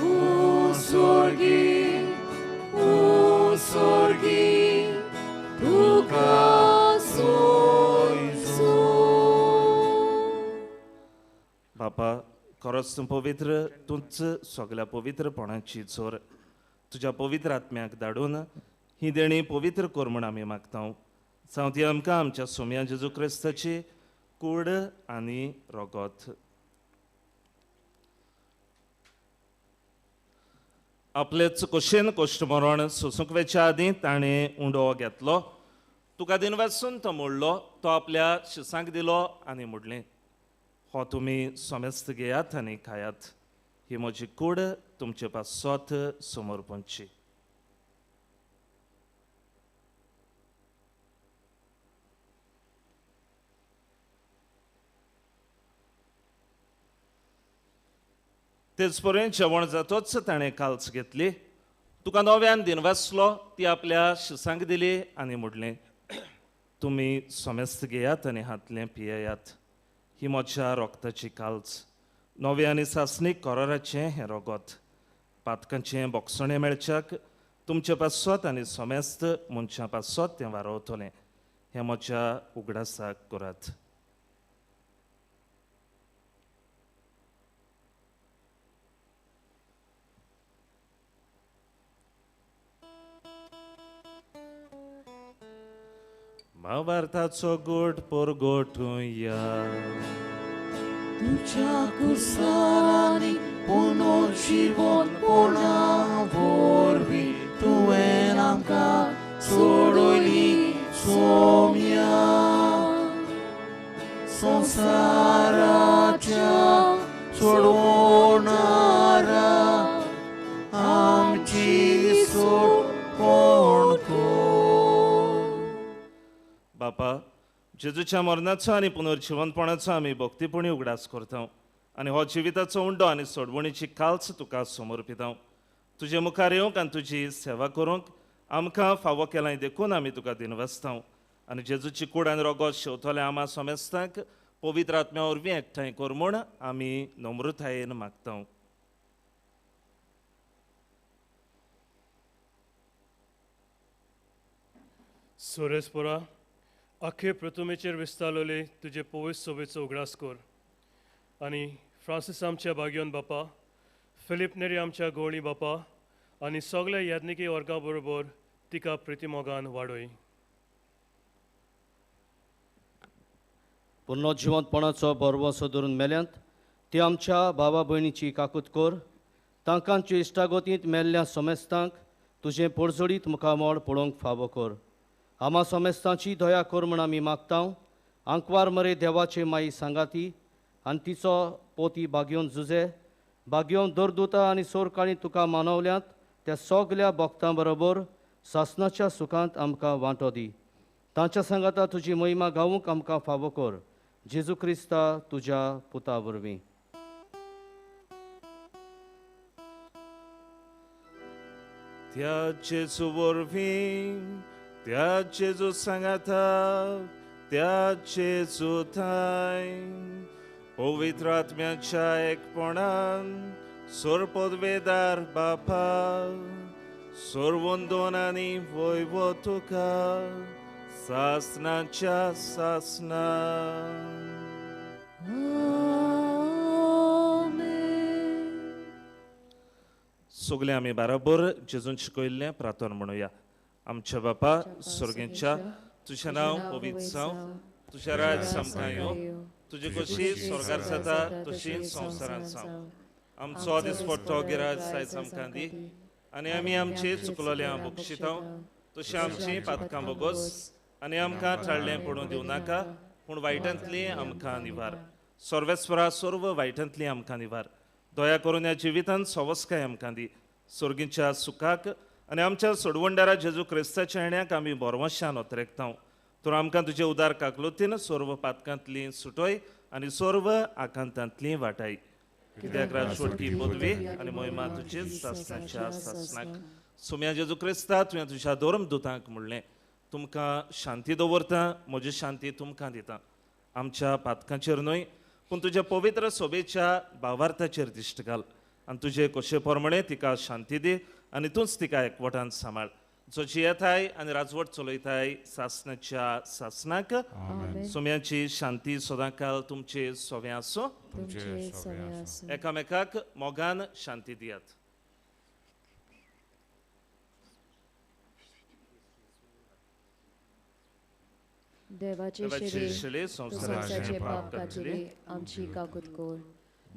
उंसर्गी उंसर्गी तुका सोय सोय. बापा, खरोच तूं पवित्र, तूंच सगल्या पवित्रपणाची जोर. तुज्या पवित्र आत्म्याक धाडून ही देणी पवित्र कर म्हूण आमी मागता. जावं ती आमकां आमच्या सोम्या जेजू क्रिस्ताची कूड आनी रगत. आपलेच कशेन कश्ट मरण सोसूंक वेच्या आदीं ताणें उंडो घेतलो, तुका दिनवासून तो मोडलो, तो आपल्या शिसांक दिलो आनी म्हणलें, हो तुमी समेस्त घेयात आनी खायात, ही म्हजी कूड तुमचे पासत समर्पणची. तेच पर्यंत जेवण जातोच ताणें काल्स घेतली, तुका नव्यान दिनवासलो, ती आपल्या शिसांक दिली आनी म्हणलें, तुमी समेस्त घेयात आनी हातलें पियेयात, ही म्हज्या रोगताची काल्स, नवे आनी सासणीक कराराचें हें रगत, पातकांचें बोगसणें मेळच्याक तुमचे पासत आनी समेस्त मनशां पासत तें वारोवतलें. हें म्हज्या उगडासाक करात. भावार्थाचो गोट परगोटुया. तुज्या कुसारांनी पुनर्जिवनपणा वरवीं तुवें आमकां सोडयली सोम्या. संवसाराच्या सोडवणारा आमची सोडवण कर. बापा, जेजूच्या मरणाचो आनी पुनर्जिवनपणाचो आमी भक्तीपणी उगडास करता आनी हो जिविताचो उंडो आनी सोडवणीची काल्स तुका समर्पिता. तुजे मुखार येवंक आनी तुजी सेवा करूंक आमकां फावो केलां देखून आमी तुका दिनवासता. आनी जेजूची कूड आनी रगत शेवतले आमा समेस्तांक पवित्र आत्म्या वरवीं एकठांय कर म्हूण आमी नम्रतायेन मागता. सोरेसपोरा, आखे प्रथमेचेर विस्तारलेले तुजे पवित्र सोबेचो उगडास कर आनी फ्रांसीस आमच्या बागयोन बापा, फिलीप नेरी आमच्या गोवळी बापा आनी सगल्या याज्ञिकी वर्गा बरोबर तिका प्रितीमोगान वाडय. पुनर्जिवंतपणाचो भरवंसो धरून मेल्यांत ती आमच्या भावा भयणीची काकूत कर. तांकांचे इश्टागतींत मेल्ल्या समेस्तांक तुजें पोडजोडीत मुखामळ पळोवंक फावो कर. आमा समेस्तांची दया कर म्हूण आमी मागता. आंकवार मरे देवाचे माई सांगाती आनी तिचो पोती बागयोन जुजे बागयोन दरदुता आनी सोरकाळी तुका मानवल्यांत त्या सगल्या भक्तां बरोबर सासनाच्या सुखांत आमकां वांटो दी. तांच्या सांगाता तुजी महिमा गावूंक आमकां फावो कर. जेजू क्रिस्ता तुज्या पुता वरवीं. त्या जेजू वरवीं, त्या जेजू सांगाता, त्या जेजू थांय पवित्र आत्म्याच्या एकपणान सोरपदवेदार बापा सोरवंदोन आनी वैभव तुका सासनाच्या सासना. सगळे आमी बराबर जेजून शिकयल्लें प्रार्थना म्हणुया. आमच्या बापा स्वर्गेच्या, तुजें नांव पवित्र जावं, तुजें राज आमकां येवं, तुजी खोशी स्वर्गार जाता तशी संवसारांत जावं. आमचो दिसपट्टो गिराज आयज आमकां दी आनी आमी आमची चुकलोल्या बक्षिता तशी आमची पातकां बोगोस आनी आमकां थाडलें पडूं दिवं नाका, पूण वायटांतली आमकां निवार. सर्वेस्वरा सर्व वायटांतली आमकां निवार, दया करून ह्या जिवितांत सवस्काय आमकां दी. सोर्गींच्या सुखाक आनी आमच्या सोडवणदारा जेजू क्रिस्ताच्या येण्याक आमी बोरवशान ओतरेकता. तर आमकां तुजे उदार काकलुतीन सर्व पातकांतली सुटोय आनी सर्व आकांतांतली वाटाय. कित्याक राजवटकी पदवी आनी मोहिमा तुजीच सासणाच्या सासणाक. सुम्या जेजू क्रिस्ता, तुवें तुज्या धर्मदुतांक म्हणलें, तुमकां शांती दवरता, म्हजी शांती तुमकां दिता. आमच्या पातकांचेर न्हय पूण तुज्या पवित्र सोबेच्या भावार्थाचेर दिश्ट घाल आनी तुजे कशे प्रमाणे तिका शांती दी आनी तूंच तिका एकवटान सांबाळ. जो जियेताय आनी राजवट चलयताय सासणाच्या सासणाक. सोम्याची शांती सदांकाल तुमचे सोवे आसूं. एकामेकाक मोगान शांती दियात. देवाचे शिरे संवसाराचे पाप काडटले आमची काकूत कर.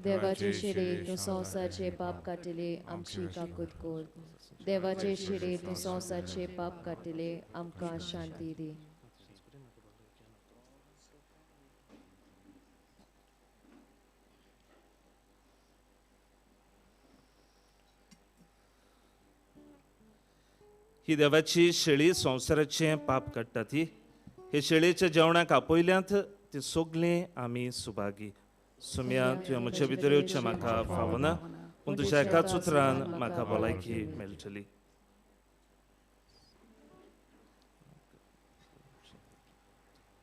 देवाचे शिरे तूं संवसाराचे पाप काडटले आमची काकूत कर. देवाचे शिरे तूं संवसाराचे पाप काडटले आमकां शांती दी. ही देवाची शेळी संवसाराचें पाप काडटा ती. हे शेळीच्या जेवणाक आपयल्यांत ती सगळीं आमी सुभागी. सुम्या, तुवें म्हजे भितर येवचें म्हाका फावना पूण तुज्या एकाच उतरान म्हाका भलायकी मेळटली.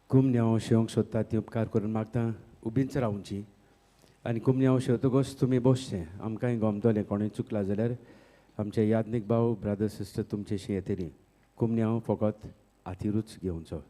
कुमन्यांव शेवंक सोदता ती उपकार करून मागता उबींच रावची आनी कुमन्यांव शेवतकच तुमी बसचें. आमकांय गमतलें कोणूय चुकला जाल्यार आमचे याज्ञीक भाव ब्रदर सिस्टर तुमचेशी येतली. कुमन्यांव फकत हातीरूच घेवचो.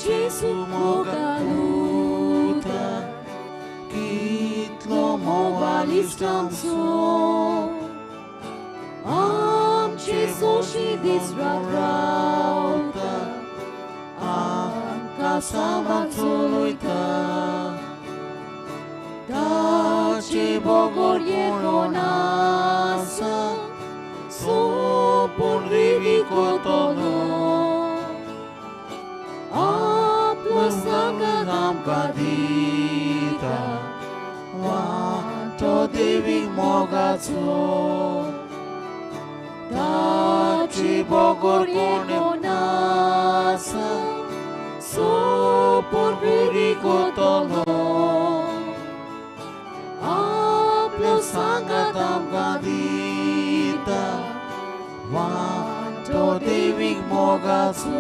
Gesù mogaluta, kitlo mogalistramso, amche soshi disratrauta, amka samatsoluita, tache bogorye konasa, sopon rivikotono. Sangat dita, wanto devi mogatso, tachi bogor konasa, sopor virikotolo. Aplo sangat dita, wanto devi mogatso.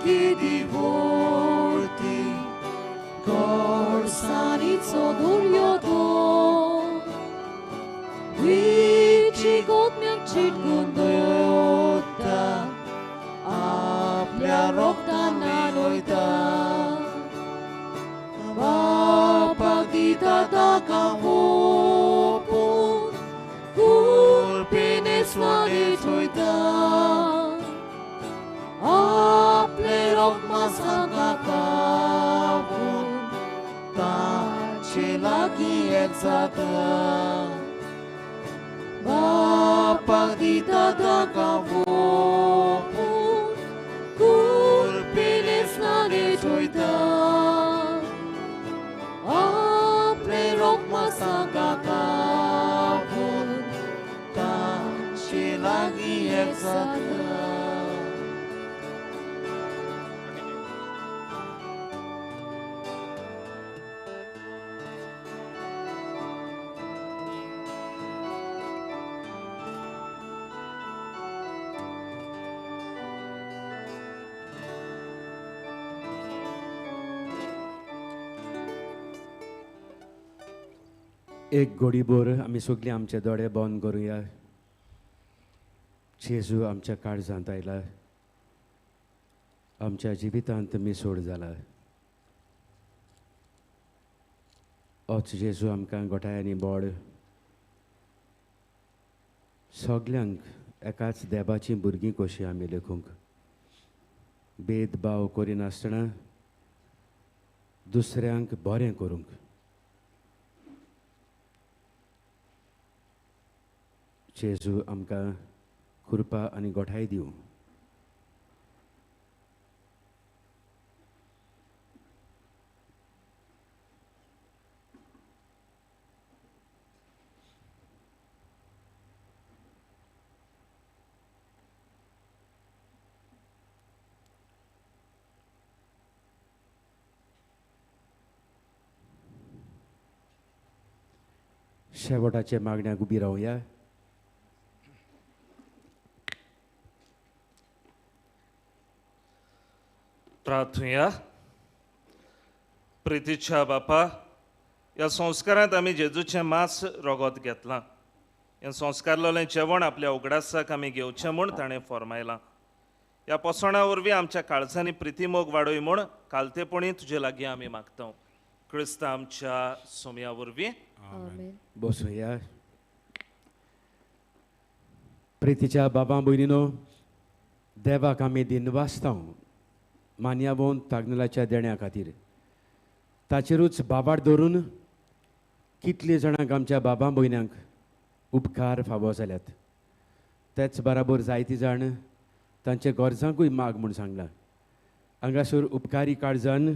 Che divorti, corsanizzo d'urioto, vici gotmiak circondota, aplia rocta nanoita, vapagita da camopo, culpine slanitoita. आपले रोगमा सांगातावून ताचे लागीं एक जाता, बापाक दिता ताका वोपून कुरपिले स्नाने चोयता. आपले रोगमा सांगातावून ताचे लागीं एक जाता. एक घडीभर आमी सगळीं आमचे दोळे बंद करुया. जेजू आमच्या काळजांत आयला, आमच्या जिवितांत मिसोड जाला. ओच जेजू आमकां गोठाय आनी बोड सगल्यांक एकाच देवाचीं भुरगीं कशीं आमी लेखूंक, भेदभाव करिनासतना दुसऱ्यांक बरें करूंक. जेजू आमकां कृपा आनी गोठाय दिवं. शेवटाचे मागण्याक उबी रावया. प्रार्थुया. प्रितीच्या बापा, ह्या संस्कारांत आमी जेजूचें मांस रगत घेतलां. हें संस्कारलेलें जेवण आपल्या उगडासाक आमी घेवचें म्हूण ताणें फॉर्मायलां. ह्या पोसणां वरवीं आमच्या काळजांनी प्रितीमोग वाडय म्हूण कालतेपणी तुजे लागीं आमी मागता. क्रिस्ता आमच्या सोम्या वरवीं. बसुया. प्रितीच्या बाबा भयणीनो, देवाक आमी दिनवासता मान्यावोन तागनलाच्या देण्या खातीर. ताचेरूच बाबार धरून कितले जाणांक आमच्या बाबा भयण्यांक उपकार फावो जाल्यात. तेच बराबर जायती जाण तांच्या गरजांकूय माग म्हूण सांगलां. हांगासर उपकारी काळजान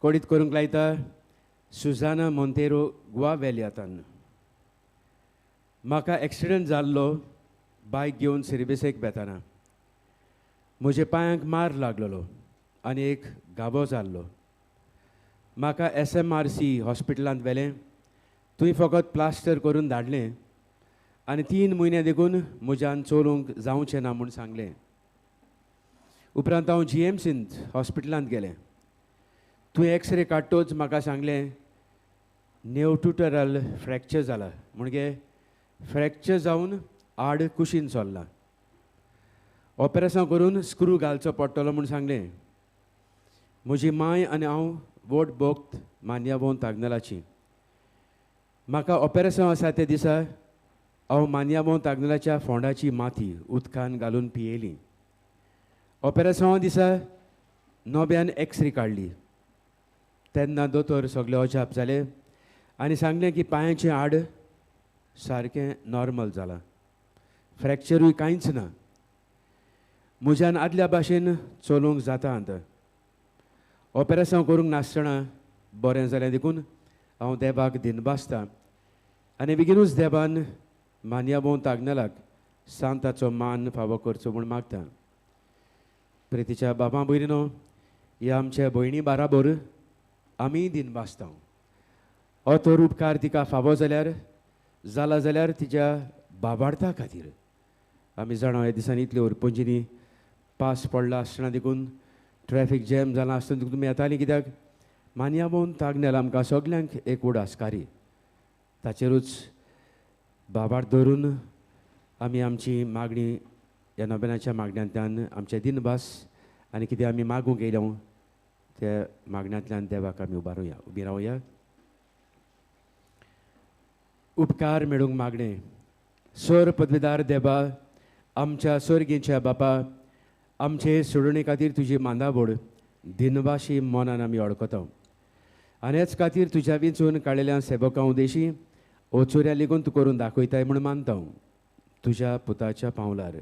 कोडीत करूंक लायता सुजाना मोंतेरो गोवा वेल्यातान. म्हाका एक्सिडंट जाल्लो बायक घेवन सर्विसेक वेताना म्हजे पांयांक मार लागलेलो आनी एक गाबो जाल्लो. म्हाका SMRC हॉस्पिटलांत व्हेलें. थंय फकत प्लास्टर करून धाडलें आनी 3 म्हयने देखून म्हज्यान चलोवंक जावचें ना म्हूण सांगलें. उपरांत हांव GMCंत हॉस्पिटलांत गेलें. थंय एक्सरे काडटोच म्हाका सांगलें नेवटुटरल फ्रॅक्चर जाला, म्हणजे फ्रॅक्चर जावन आड कुशीन सरलां. ऑपरेशन करून स्क्रू घालचो पडटलो म्हूण सांगलें. म्हजी मांय आनी हांव वोट भोक्त मान्यावोन तागनलाची. म्हाका ऑपरेशन आसा त्या दिसा हांव मान्यावोन तागनलाच्या फोंडाची माती उदकान घालून पियेली. ऑपरेशन दिसा नव्यान एक्सरे काडली तेन्ना दोतोर सगळे अजाप जाले आनी सांगलें की पांयाचें आड सारकें नॉर्मल जालां, फ्रॅक्चरूय कांयच ना. म्हज्यान आदल्या भाशेन चलोवंक जाता आतां. ऑपरेशन करूंक नासतना बरें जालें देखून हांव देवाक दिनवासता आनी बेगीनूच देवान मान्यावोन तागनलाक सांताचो मान फावो करचो म्हूण मागता. प्रितीच्या बाबा भयणीनो, ह्या आमच्या भयणी बाराबर आमी दिनवासता. हो तर उपकार तिका फावो जाल्यार जाला जाल्यार तिच्या बाबार्था खातीर. आमी जाणा ह्या दिसांनी इतल्यो उरपंजीनी पास पडला आसतना देखून ट्रॅफीक जॅम जालां आसतना देखून तुमी येतालीं कित्याक मान्यावोन तागनेल आमकां सगल्यांक एक उडासकारी. ताचेरूच बाबार धरून आमी आमची मागणी ह्या नोबेनाच्या मागण्यांतल्यान आमचे दिनभास आनी कितें आमी मागूंक येयल्या त्या मागण्यांतल्यान देवाक आमी उबारुया, उबी रावया. उपकार मेळूंक मागणें. सर पदवीदार देवा, आमच्या सर्गीच्या बापा, आमचे सोडणे खातीर तुजी मांदावड दिनवाशी मनान आमी अडकता आनी हेच खातीर तुज्या विंचून काडलेल्या सेवकां उदेशी ओचोऱ्या लेगून तूं करून दाखयताय म्हूण मानता. तुज्या पुताच्या पावलार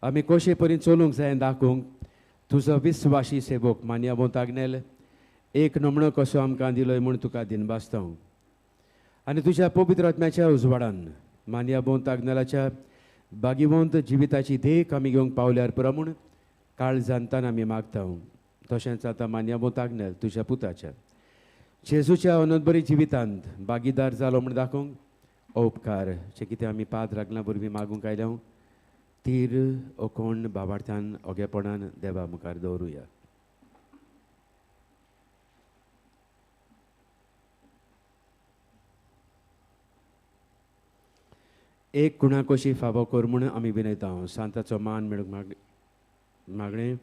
आमी कशे परी चलूंक जाय दाखोवंक तुजो विस्वाशी सेवक मान्यावोन तागनेल एक नमणो कसो आमकां दिलोय म्हूण तुका दिनवासता. आनी तुज्या पवित्र आत्म्याच्या उजवाडान मान्यावोन तागनेलाच्या भाग्यवंत जिविताची देख आमी घेवंक पावल्यार पुरो म्हूण काळजांतान आमी मागता. तशेंच आतां मान्यावोन तागनेल तुज्या पुताच्या जेजूच्या अनंतबरी जिवितांत भागीदार जालो म्हूण दाखोवंक उपकार जे कितें आमी पाद रागला वरवीं मागूंक आयल्या तीर ओकोण बाबार्थान ओगेपणान देवा मुखार दवरुया. एक कुणाकोशी फावो कर म्हूण आमी विनयता. सांताचो मान मेळूंक मागणें.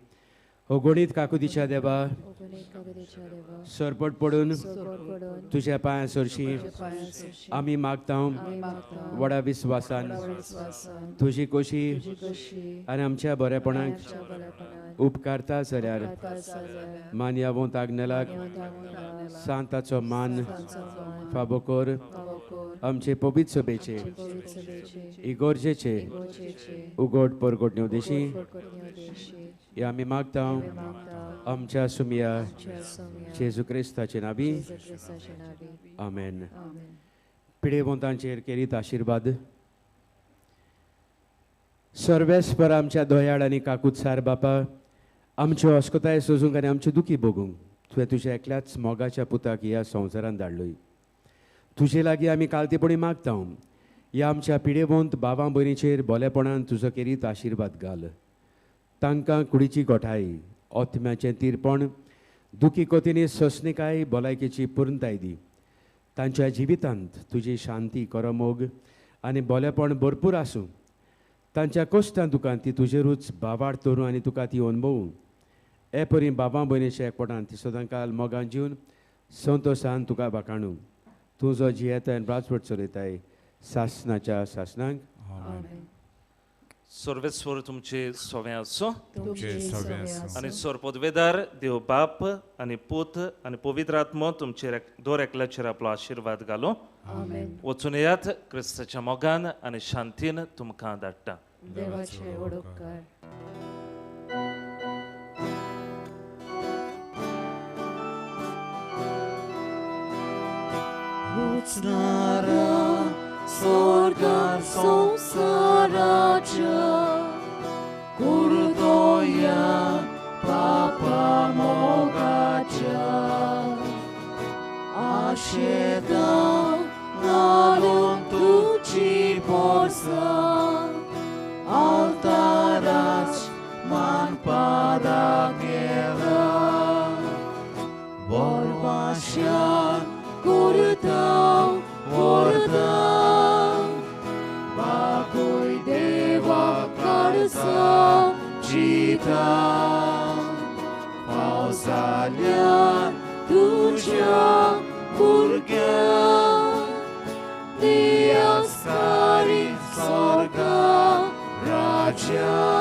हो गणीत काकुतीच्या देवा, सरपट पडून तुज्या पांयां सरशी आमी मागता व्हडा विस्वासान तुजी कोशी आनी आमच्या बरेपणाक उपकारता जाल्यार मानयावंत आग्नेलाक सांताचो मान फावो कर. आमचे पवित्र सभेचे इगोर्जेचे उगड परगट न्हय हे आमी मागता आमच्या सुमिया जेजू क्रिस्ताचे नावी. आमेन. पिडेवंतांचेर केरीत आशिर्वाद. सर्वेस्पर आमच्या दयाळ आनी काकुत्सार बापा, आमच्यो अस्कताय सोजूंक आनी आमच्यो दुखी भोगूंक तुवें तुज्या एकल्याच मोगाच्या पुताक ह्या संवसारांत धाडलोय. तुजे लागीं आमी कालतेपणी मागता ह्या आमच्या पिडेवंत बाबां भयणीचेर बोलेपणान तुजो केरीत आशिर्वाद घाल. तांकां कुडीची गोठाय, ओत्म्याचें तीरपण, दुखी कोतीनी सोंसणीकाय, भलायकेची पुर्णताय दी. तांच्या जिवितांत तुजी शांती, करमोग आनी बोलेपण भरपूर आसूं. तांच्या कश्टां तुका ती तुजेरूच बावाड तरूं आनी तुका ती अणभवूं. हे परी बाबां भयणीच्या एकपटान ती सदांकाल मोगान जीवन संतोशान तुका बाकाणू. तूं जो जियेताय आनी राजवट चलयताय सासनाच्या सासनाक. सर्वेस्वर तुमचे सवे आसूं आनी सरपदवेदार देव बाप आनी पूत आनी पवित्र आत्मो तुमचेर दर एकल्याचेर आपलो आशिर्वाद घालूं. वचून येयात क्रिस्ताच्या मोगान आनी शांतीन तुमकां धाडटा. Sorgar संसाराच्या कुरतोया पापा मोगाच्या आशेता घालून तुजी पोरसा altaराच मानपादाक गेला बोरवाश्या कुरता वरता बापूय देवा कडसा जिता पावसाल्या तुज्या भुरग्यांक दियास्कारी स्वर्गा राज्या.